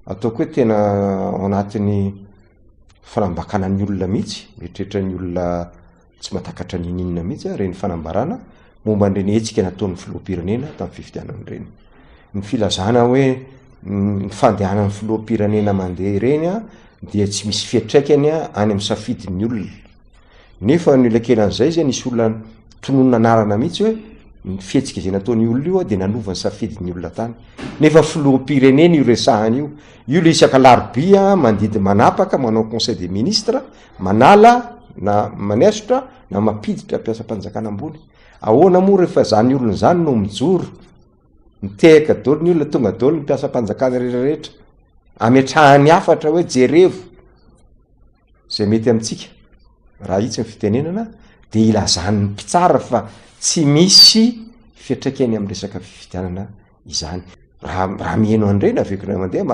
Ataoko hoe tena ao anatin'ny fanambakana ny olona mihitsy, mieritreritra ny olona tsy mahatakatra n'inon'inona mihitsy ireny fanambarana momba an'ireny hetsika nataon'ny filoham-pirenena tamin'ny fifidianana ireny. Ny filazana hoe ny fandehanan'ny filoham-pirenena mandeha ireny dia tsy misy fiantraikany any amin'ny safidin'ny olona. Nefa ny elakelan'izay zay nisy olona tononina anarana mihitsy hoe ny fihetsika izay nataon'io olona io dia nanova ny safidin'ny olona tany. Nefa filoham-pirenena io resahana io. Io le isaka alarobia mandidy manapaka manao conseil des ministres, manala na manesotra na mampiditra mpiasam-panjakana ambony. Ahoana moa rehefa zany olona zany no mijoro, mitehaka daholo ny olona, tonga daholo ny mpiasam-panjakana rehetrarehetra, ametrahany hafatra hoe jerevo zay mety amintsika, raha hitsy ny fitenenana de ilazan'ny mpitsara fa tsy misy fiantraikany amin'ny resaka fifidianana izany. Raha miheno an'ireny aveko indray mandeha.